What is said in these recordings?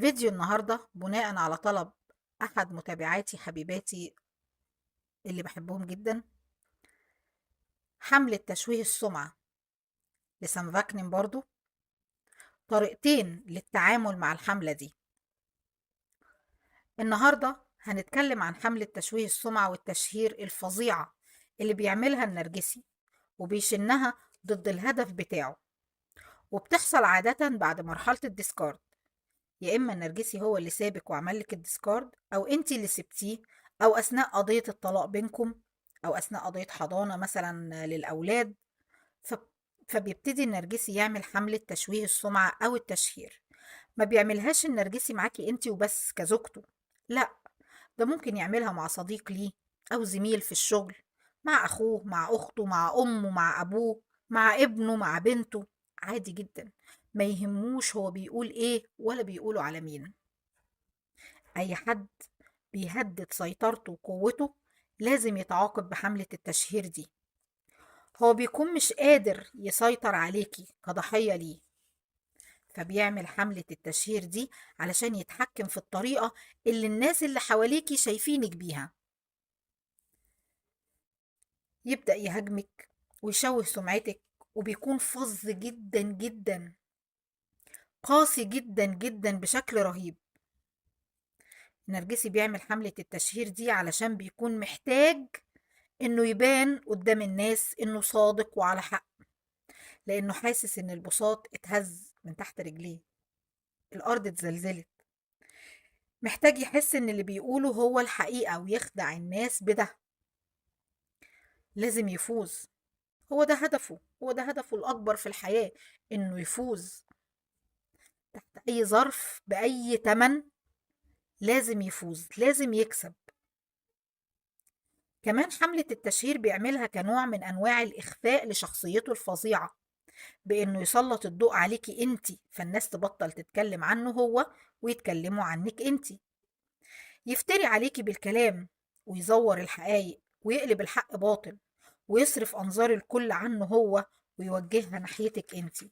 فيديو النهاردة بناء على طلب أحد متابعاتي حبيباتي اللي بحبهم جدا، حملة تشويه السمعة لسامفاكنين، برضو طريقتين للتعامل مع الحملة دي. النهاردة هنتكلم عن حملة تشويه السمعة والتشهير الفظيعة اللي بيعملها النرجسي وبيشنها ضد الهدف بتاعه، وبتحصل عادة بعد مرحلة ال discard. يا إما النرجسي هو اللي سابك وعمل لك ال discard، أو أنت اللي سبتيه، أو أثناء قضية الطلاق بينكم، أو أثناء قضية حضانة مثلا للأولاد. فبيبتدي النرجسي يعمل حملة تشويه السمعة أو التشهير. ما بيعملهاش النرجسي معاكي انتي وبس كزوجته، لا، ده ممكن يعملها مع صديق ليه أو زميل في الشغل، مع أخوه، مع أخته، مع أمه، مع أبوه، مع ابنه، مع بنته، عادي جدا، ما يهموش هو بيقول إيه ولا بيقوله على مين. أي حد بيهدد سيطرته وقوته لازم يتعاقب بحملة التشهير دي. هو بيكون مش قادر يسيطر عليكي كضحية ليه، فبيعمل حملة التشهير دي علشان يتحكم في الطريقة اللي الناس اللي حواليكي شايفينك بيها. يبدأ يهاجمك ويشوه سمعتك، وبيكون فظ جدا جدا، قاسي جدا جدا بشكل رهيب. النرجسي بيعمل حملة التشهير دي علشان بيكون محتاج انه يبان قدام الناس انه صادق وعلى حق، لانه حاسس ان البساط اتهز من تحت رجليه، الارض اتزلزلت، محتاج يحس ان اللي بيقوله هو الحقيقة ويخدع الناس بده. لازم يفوز، هو ده هدفه، هو ده هدفه الأكبر في الحياة، إنه يفوز تحت أي ظرف بأي تمن. لازم يفوز، لازم يكسب. كمان حملة التشهير بيعملها كنوع من أنواع الإخفاء لشخصيته الفظيعة، بإنه يسلط الضوء عليكي إنتي، فالناس تبطل تتكلم عنه هو ويتكلموا عنك إنتي. يفتري عليكي بالكلام ويزور الحقائق ويقلب الحق باطل ويصرف أنظار الكل عنه هو ويوجهها ناحيتك إنتي.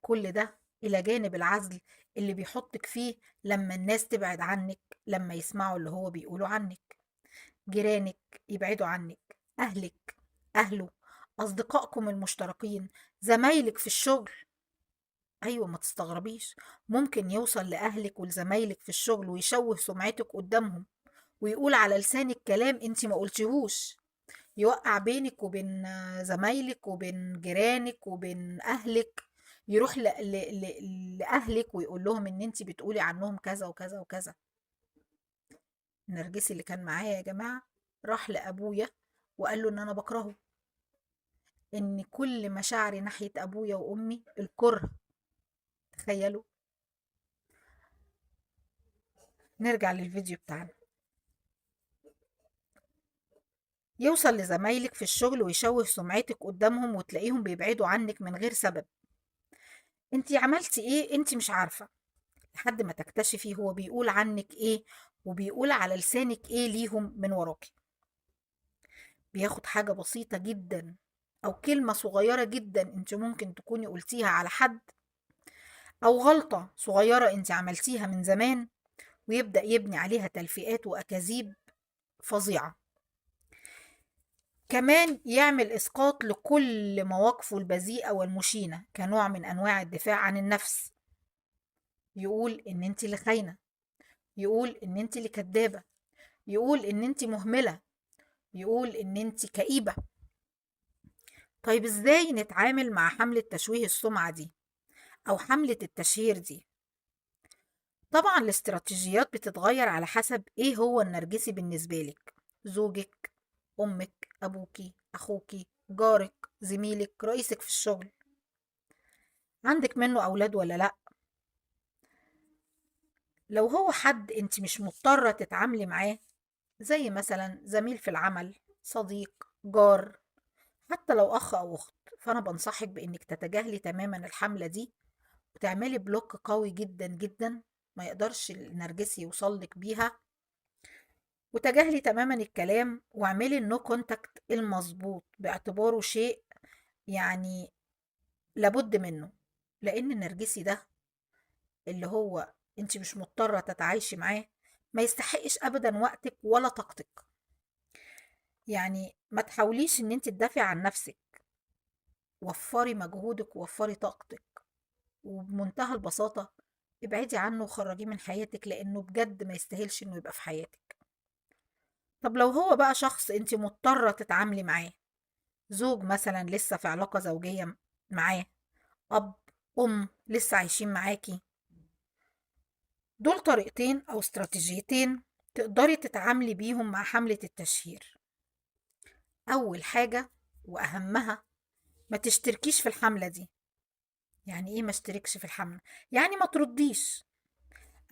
كل ده إلى جانب العزل اللي بيحطك فيه لما الناس تبعد عنك، لما يسمعوا اللي هو بيقوله عنك، جيرانك يبعدوا عنك، أهلك، أهله، أصدقائكم المشتركين، زمايلك في الشغل. أيوة، ما تستغربيش، ممكن يوصل لأهلك ولزمايلك في الشغل ويشوه سمعتك قدامهم ويقول على لسانك كلام انت ما قلتيهوش، يوقع بينك وبين زمايلك وبين جيرانك وبين أهلك، يروح لأهلك ويقول لهم إن انت بتقولي عنهم كذا وكذا وكذا. النرجسي اللي كان معايا يا جماعة راح لأبويا وقال له إن أنا بكرهه، إن كل مشاعري ناحية أبويا وأمي الكره. تخيلوا. نرجع للفيديو بتاعنا. يوصل لزمايلك في الشغل ويشوه سمعتك قدامهم وتلاقيهم بيبعدوا عنك من غير سبب. انتي عملتي ايه؟ انتي مش عارفة، لحد ما تكتشفي هو بيقول عنك ايه وبيقول على لسانك ايه ليهم من وراكي. بياخد حاجة بسيطة جدا او كلمة صغيرة جدا انت ممكن تكوني قلتيها على حد، او غلطة صغيرة انت عملتيها من زمان، ويبدأ يبني عليها تلفيقات وأكاذيب فظيعة. كمان يعمل إسقاط لكل مواقفه البذيئة والمشينة كنوع من أنواع الدفاع عن النفس. يقول إن أنت اللي خاينة، يقول إن أنت اللي كدابة، يقول إن أنت مهملة، يقول إن أنت كئيبة. طيب إزاي نتعامل مع حملة تشويه السمعة دي أو حملة التشهير دي؟ طبعا الاستراتيجيات بتتغير على حسب إيه هو النرجسي بالنسبة لك، زوجك، أمك، أبوكي، أخوكي، جارك، زميلك، رئيسك في الشغل، عندك منه أولاد ولا لأ. لو هو حد انت مش مضطرة تتعاملي معاه، زي مثلا زميل في العمل، صديق، جار، حتى لو أخ أو أخت، فأنا بنصحك بإنك تتجاهلي تماما الحملة دي وتعملي بلوك قوي جدا جدا ما يقدرش النرجسي يوصلك بيها، وتجاهلي تماما الكلام واعملي ال no contact المظبوط باعتباره شيء لابد منه، لأن النرجسي ده اللي هو انت مش مضطرة تتعايشي معاه، ما يستحقش ابدا وقتك ولا طاقتك. يعني ما تحاوليش ان انت تدافعي عن نفسك، وفري مجهودك ووفري طاقتك، وبمنتهى البساطة ابعدي عنه وخرجيه من حياتك، لانه بجد ما يستاهلش انه يبقى في حياتك. طب لو هو بقى شخص انت مضطرة تتعاملي معاه، زوج مثلا لسه في علاقة زوجية معاه، أب، أم لسه عايشين معاكي، دول طريقتين أو استراتيجيتين تقدري تتعاملي بيهم مع حملة التشهير. أول حاجة وأهمها، ما تشتركيش في الحملة دي. يعني إيه ما اشتركش في الحملة؟ يعني ما ترديش.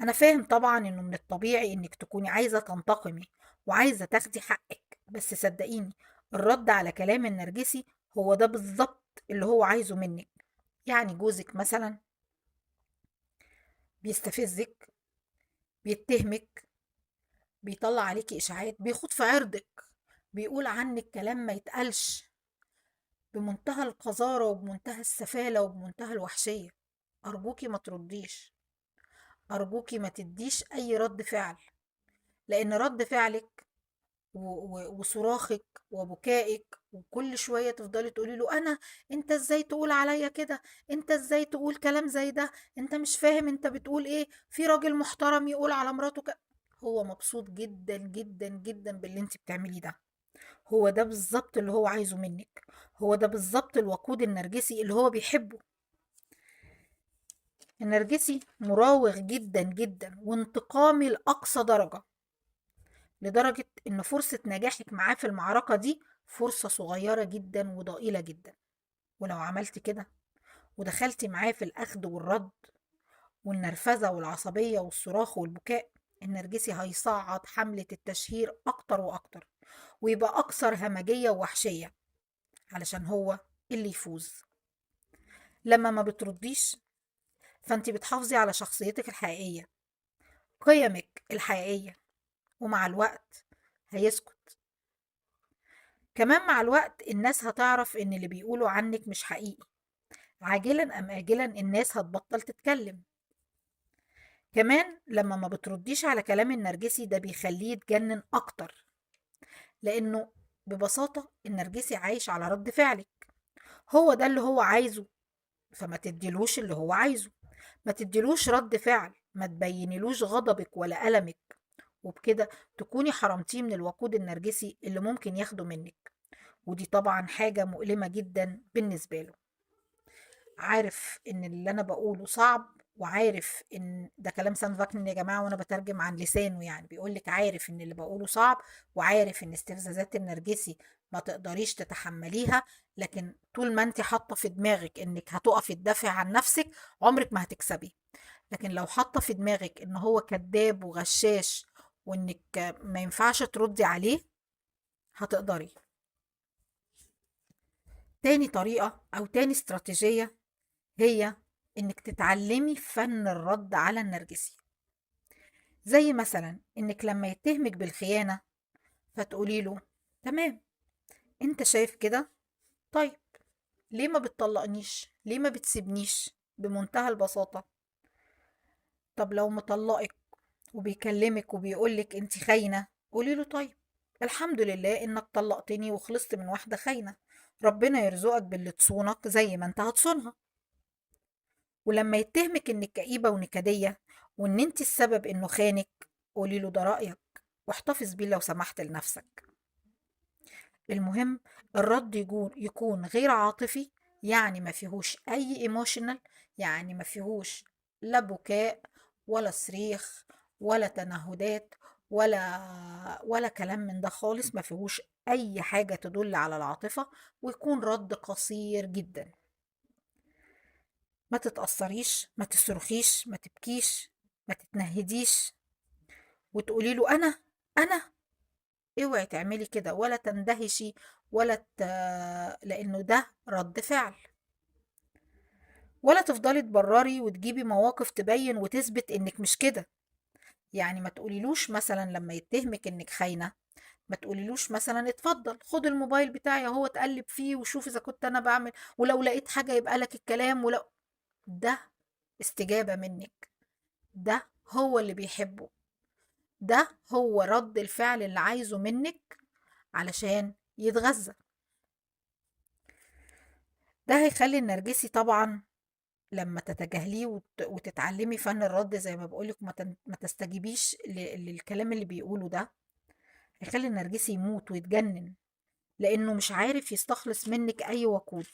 أنا فاهم طبعا إنه من الطبيعي إنك تكوني عايزة تنتقمي وعايزة تاخدي حقك، بس صدقيني الرد على كلام النرجسي هو ده بالظبط اللي هو عايزه منك. يعني جوزك مثلا بيستفزك، بيتهمك، بيطلع عليكي إشاعات، بيخوض في عرضك، بيقول عنك كلام ما يتقالش بمنتهى القذارة وبمنتهى السفالة وبمنتهى الوحشية. أرجوكي ما ترديش، أرجوكي ما تديش أي رد فعل، لأن رد فعلك وصراخك وبكائك وكل شوية تفضلي تقولي له أنا، أنت إزاي تقول عليا كده، أنت إزاي تقول كلام زي ده، أنت مش فاهم أنت بتقول إيه، في راجل محترم يقول على مراته هو مبسوط جدا جدا جدا باللي أنت بتعمليه ده. هو ده بالظبط اللي هو عايزه منك، هو ده بالظبط الوقود النرجسي اللي هو بيحبه. النرجسي مراوغ جدا جدا وانتقامي لأقصى درجة، لدرجة إن فرصة نجاحك معاه في المعركة دي فرصة صغيرة جدا وضئيلة جدا. ولو عملت كده ودخلتي معاه في الأخذ والرد والنرفزة والعصبية والصراخ والبكاء، النرجسي هيصعد حملة التشهير أكتر وأكتر، ويبقى أكثر همجية ووحشية علشان هو اللي يفوز. لما ما بترديش فأنت بتحافظي على شخصيتك الحقيقية، قيمك الحقيقية، ومع الوقت هيسكت. كمان مع الوقت الناس هتعرف إن اللي بيقولوا عنك مش حقيقي، عاجلا أم آجلا الناس هتبطل تتكلم. كمان لما ما بترديش على كلام النرجسي ده بيخليه يتجنن أكتر، لأنه ببساطة النرجسي عايش على رد فعلك، هو ده اللي هو عايزه، فما تديلوش اللي هو عايزه، ما تديلوش رد فعل، ما تبينيلوش غضبك ولا ألمك، وبكده تكوني حرمتيه من الوقود النرجسي اللي ممكن ياخده منك، ودي طبعا حاجة مؤلمة جدا بالنسبة له. عارف ان اللي انا بقوله صعب، وعارف ان ده كلام سام فاكنين يا جماعة وانا بترجم عن لسانه، يعني بيقولك عارف ان اللي بقوله صعب، وعارف ان استفزازات النرجسي ما تقدريش تتحمليها، لكن طول ما انت حاطة في دماغك انك هتقفي تدافعي عن نفسك عمرك ما هتكسبي. لكن لو حاطة في دماغك ان هو كذاب وغشاش وانك ما ينفعش تردي عليه هتقدري. تاني طريقة او تاني استراتيجية هي انك تتعلمي فن الرد على النرجسي، زي مثلا انك لما يتهمك بالخيانة فتقولي له تمام انت شايف كده، طيب ليه ما بتطلقنيش، ليه ما بتسيبنيش، بمنتهى البساطة. طب لو مطلقك وبيكلمك وبيقولك انت خاينة، قولي له طيب الحمد لله انك طلقتني وخلصت من واحدة خاينة، ربنا يرزقك باللي تصونك زي ما انت هتصونها. ولما يتهمك انك كئيبة ونكدية وان انت السبب انه خانك، قولي له ده رأيك واحتفظ بيه لو سمحت لنفسك. المهم الرد يكون غير عاطفي، يعني ما فيهوش اي emotional، يعني ما فيهوش لا بكاء ولا صريخ ولا تنهدات ولا كلام من ده خالص، ما فيهوش اي حاجة تدل على العاطفة، ويكون رد قصير جدا. ما تتأثريش، ما تصرخيش، ما تبكيش، ما تتنهديش وتقولي له أنا، اوعي تعملي كده ولا تندهشي ولا لأنه ده رد فعل. ولا تفضلي تبرري وتجيبي مواقف تبين وتثبت إنك مش كده. يعني ما تقوليلوش مثلا لما يتهمك إنك خاينة، ما تقوليلوش مثلا اتفضل خد الموبايل بتاعي اهو اتقلب فيه وشوف إذا كنت أنا بعمل، ولو لقيت حاجة يبقى لك الكلام، ولو ده استجابة منك، ده هو اللي بيحبه. ده هو رد الفعل اللي عايزه منك علشان يتغذى. ده هيخلي النرجسي طبعا لما تتجاهليه وتتعلمي فن الرد زي ما بقولك، ما تستجيبيش للكلام اللي بيقوله ده، هيخلي النرجسي يموت ويتجنن، لأنه مش عارف يستخلص منك أي وقود.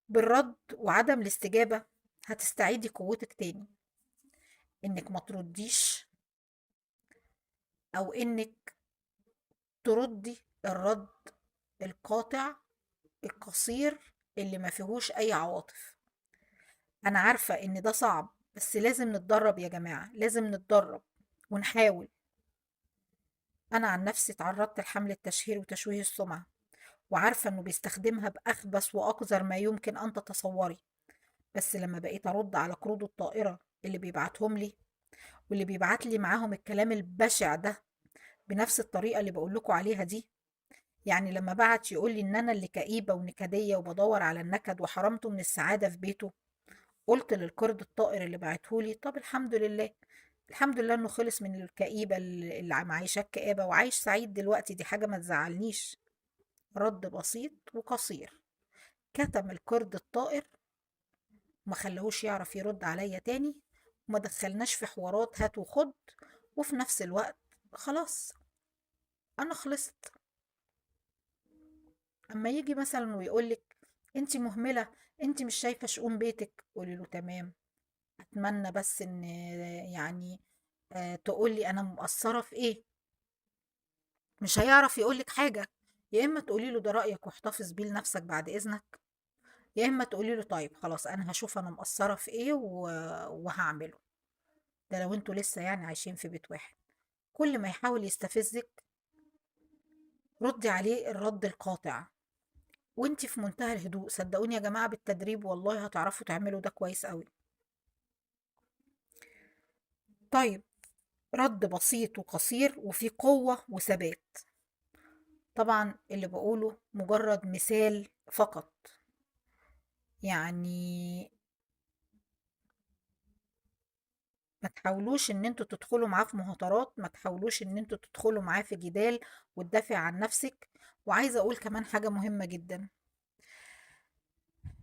بالرد وعدم الاستجابة هتستعيدي قوتك تاني، إنك ما ترديش أو إنك تردي الرد القاطع القصير اللي ما فيهوش أي عواطف. أنا عارفة إن ده صعب، بس لازم نتدرب يا جماعة، لازم نتدرب ونحاول. أنا عن نفسي تعرضت لحملة تشهير وتشويه السمعة، وعارفة إنه بيستخدمها بأخبث وأقذر ما يمكن أن تتصوري، بس لما بقيت أرد على قرود الطائرة اللي بيبعتهم لي واللي بيبعت لي معاهم الكلام البشع ده بنفس الطريقة اللي بقول لكم عليها دي، يعني لما بعت يقول لي إن أنا اللي كئيبة ونكدية وبدور على النكد وحرمته من السعادة في بيته، قلت للقرد الطائر اللي بعتهولي طب الحمد لله، الحمد لله إنه خلص من الكئيبة اللي معيشاه الكآبة وعايش سعيد دلوقتي، دي حاجة ما تزعلنيش. رد بسيط وقصير كتم القرد الطائر وما خليهوش يعرف يرد عليا تاني، وما دخلناش في حوارات هات وخد، وفي نفس الوقت خلاص أنا خلصت. أما يجي مثلا ويقولك أنت مهملة، أنت مش شايفة شؤون بيتك، قولي له تمام، أتمنى بس إن يعني تقولي أنا مقصرة في إيه. مش هيعرف يقولك حاجة. يا إما تقولي له ده رأيك واحتفظ بيه لنفسك بعد إذنك، يا إما تقولي له طيب خلاص أنا هشوف أنا مقصرة في إيه وهعمله. ده لو أنتوا لسه يعني عايشين في بيت واحد. كل ما يحاول يستفزك ردي عليه الرد القاطع وانتي في منتهى الهدوء. صدقوني يا جماعة بالتدريب والله هتعرفوا تعملوا ده كويس قوي. طيب رد بسيط وقصير وفي قوة وثبات. طبعا اللي بقوله مجرد مثال فقط، يعني ما تحاولوش ان انتوا تدخلوا معاه في مهاترات، ما تحاولوش ان انتوا تدخلوا معاه في جدال وتدافع عن نفسك. وعايزة اقول كمان حاجة مهمة جدا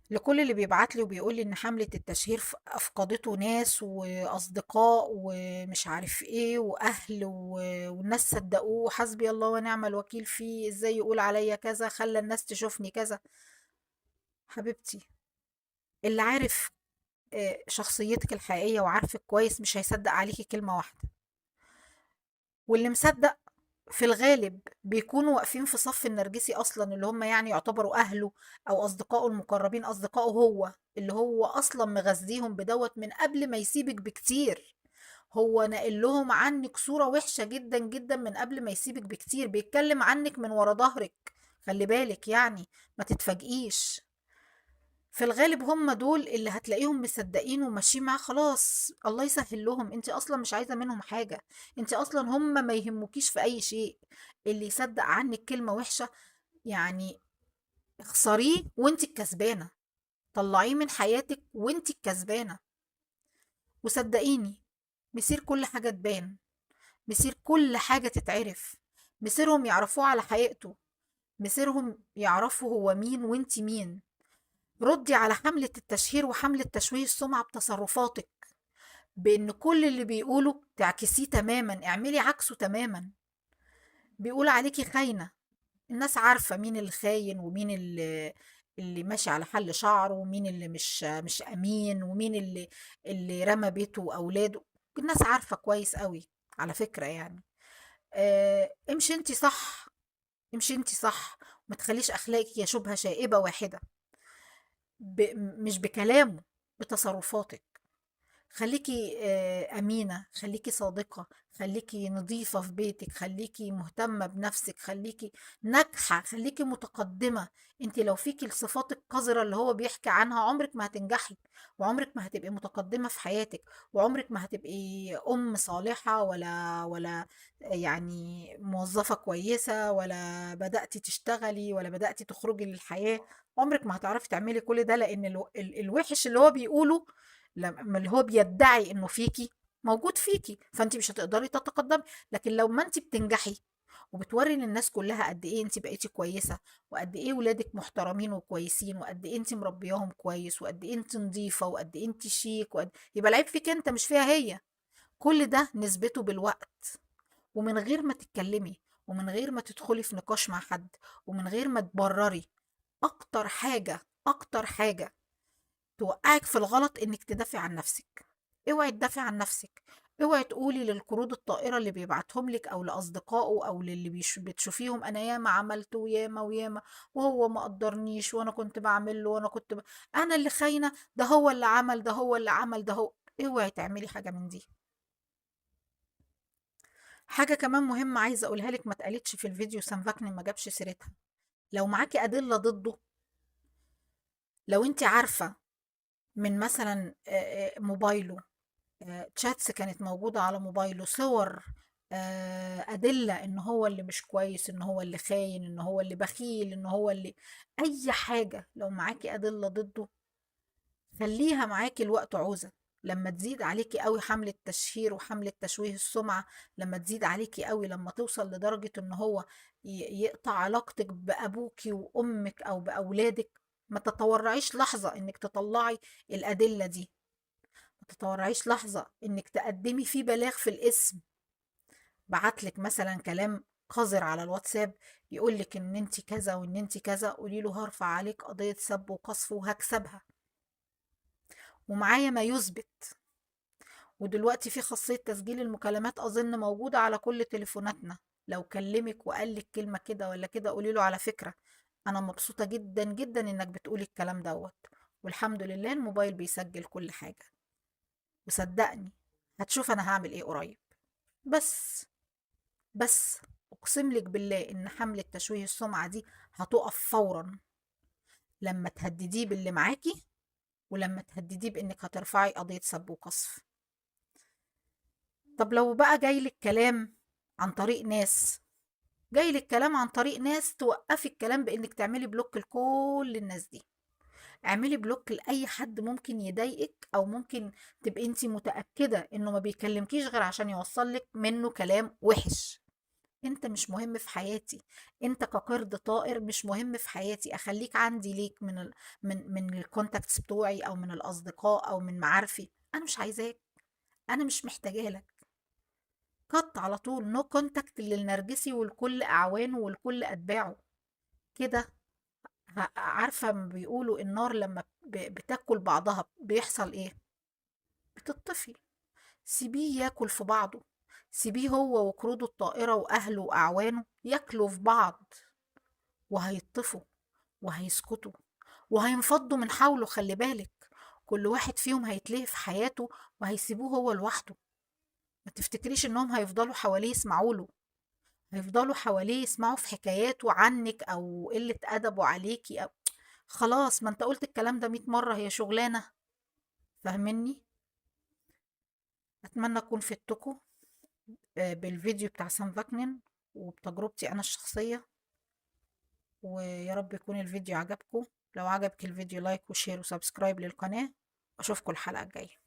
لكل اللي بيبعت لي وبيقول لي ان حملة التشهير افقدته ناس واصدقاء ومش عارف ايه واهل والناس صدقوه، حسبي الله ونعم الوكيل فيه، ازاي يقول عليا كذا، خلى الناس تشوفني كذا. حبيبتي اللي عارف شخصيتك الحقيقية وعارفك كويس مش هيصدق عليكي كلمة واحدة، واللي مصدق في الغالب بيكونوا واقفين في صف النرجسي أصلا، اللي هم يعني يعتبروا أهله أو أصدقائه المقربين، أصدقائه هو اللي هو أصلا مغذيهم بدوت من قبل ما يسيبك بكتير. هو نقل لهم عنك صورة وحشة جدا جدا من قبل ما يسيبك بكتير، بيتكلم عنك من ورا ظهرك، خلي بالك يعني ما تتفاجئيش. في الغالب هم دول اللي هتلاقيهم مصدقين وماشيين معاه، خلاص الله يسهل لهم، انت اصلا مش عايزه منهم حاجه، انت اصلا هم ما يهموكيش في اي شيء. اللي يصدق عنك كلمه وحشه يعني اخسريه وانت الكسبانه، طلعيه من حياتك وانت الكسبانه. وصدقيني مسير كل حاجه تبان، مسير كل حاجه تتعرف، مسيرهم يعرفوه على حقيقته، مسيرهم يعرفوا هو مين وانت مين. ردي على حملة التشهير وحملة تشويه السمعة بتصرفاتك، بإن كل اللي بيقوله تعكسيه تماما، اعملي عكسه تماما. بيقول عليكي خاينة، الناس عارفة مين اللي خاين ومين اللي ماشي على حل شعره ومين اللي مش أمين ومين اللي رمى بيته وأولاده، الناس عارفة كويس قوي على فكرة يعني. امشي انتي صح، امشي انتي صح، وما تخليش أخلاقك يشوبها شائبة واحدة، مش بكلامه، بتصرفاتك. خليكي أمينة، خليكي صادقة، خليكي نظيفة في بيتك، خليكي مهتمة بنفسك، خليكي ناجحة، خليكي متقدمة. انت لو فيكي الصفات القذرة اللي هو بيحكي عنها عمرك ما هتنجحي، وعمرك ما هتبقي متقدمة في حياتك، وعمرك ما هتبقي أم صالحة ولا يعني موظفة كويسة، ولا بدأتي تشتغلي، ولا بدأتي تخرجي للحياة. عمرك ما هتعرفي تعملي كل ده، لأن الوحش اللي هو بيقوله لما اللي هو بيدعي انه فيكي موجود فيكي، فانت مش هتقدري تتقدمي. لكن لو ما انت بتنجحي وبتوري للناس كلها قد ايه انت بقيتي كويسة، وقد ايه ولادك محترمين وكويسين، وقد ايه انت مربياهم كويس، وقد ايه انت نظيفة، وقد ايه انت شيك، وقد... يبقى العيب فيك انت مش فيها هي. كل ده نسبته بالوقت، ومن غير ما تتكلمي، ومن غير ما تدخلي في نقاش مع حد، ومن غير ما تبرري. اكتر حاجة، اكتر حاجة توقعك في الغلط انك تدافعي عن نفسك. اوعي تدافعي عن نفسك، اوعي تقولي للقرود الطائرة اللي بيبعتهم لك او لاصدقائه او للي بتشوفيهم انا ياما عملت وياما وياما وهو ما قدرنيش وانا كنت بعمل له وانا كنت انا اللي خاينة، ده هو اللي عمل، ده هو اللي عمل، ده هو. اوعي تعملي حاجة من دي. حاجة كمان مهمة عايزة اقولها لك ما اتقالتش في الفيديو، سامفاكنين ما جابش سيرتها. لو معاكي أدلة ضده، لو انت عارفة من مثلا موبايله، chats كانت موجودة على موبايله، صور، أدلة إن هو اللي مش كويس، إن هو اللي خاين، إن هو اللي بخيل، إن هو اللي أي حاجة، لو معاكي أدلة ضده خليها معاكي الوقت عوزة. لما تزيد عليكي قوي حملة تشهير وحملة تشويه السمعة، لما تزيد عليكي قوي، لما توصل لدرجة إن هو يقطع علاقتك بأبوكي وأمك أو بأولادك، ما تتورعيش لحظة إنك تطلعي الأدلة دي، ما تتورعيش لحظة إنك تقدمي فيه بلاغ في الاسم. بعتلك مثلا كلام قذر على الواتساب يقولك إن انت كذا وإن انت كذا، قولي له هرفع عليك قضية سب وقذف وهكسبها، ومعايا ما يثبت. ودلوقتي في خاصية تسجيل المكالمات أظن موجودة على كل تليفوناتنا، لو كلمك وقال لك كلمة كده ولا كده قولي له على فكرة أنا مبسوطة جدا جدا إنك بتقولي الكلام دوت، والحمد لله الموبايل بيسجل كل حاجة، وصدقني هتشوف أنا هعمل إيه قريب. بس أقسم لك بالله إن حملة تشويه السمعة دي هتقف فورا لما تهدديه باللي معاكي، ولما تهدديه بإنك هترفعي قضية سب وقذف. طب لو بقى جايلك كلام عن طريق ناس، جايلك كلام عن طريق ناس، توقفي الكلام بإنك تعملي block لكل الناس دي. اعملي block لأي حد ممكن يضايقك، أو ممكن تبقي انتي متأكدة إنه ما بيكلمكيش غير عشان يوصلك منه كلام وحش. انت مش مهم في حياتي، انت كقرد طائر مش مهم في حياتي، اخليك عندي ليك من ال من من ال contacts بتوعي او من الاصدقاء او من معارفي، انا مش عايزاك، انا مش محتاجه لك. cut على طول، no contact للنرجسي ولكل اعوانه ولكل اتباعه. كده عارفه بيقولوا النار لما بتاكل بعضها بيحصل ايه؟ بتطفي. سيبيه ياكل في بعضه، سيبيه هو وقروده الطائرة وأهله وأعوانه ياكلوا في بعض، وهيطفوا وهيسكتوا وهينفضوا من حوله. خلي بالك كل واحد فيهم هيتلهي في حياته وهيسيبوه هو لوحده. ما تفتكريش انهم هيفضلوا حواليه يسمعوا له، هيفضلوا حواليه يسمعوا في حكاياته عنك او قلة ادبه عليكي او خلاص، ما انت قلت الكلام ده 100 مرة، هي شغلانة. فاهميني؟ اتمنى اكون فدتكم بالفيديو بتاع سام فاكنين وبتجربتي انا الشخصية، ويا رب يكون الفيديو عجبكم. لو عجبك الفيديو like و share و subscribe للقناة، واشوفكم الحلقة الجاية.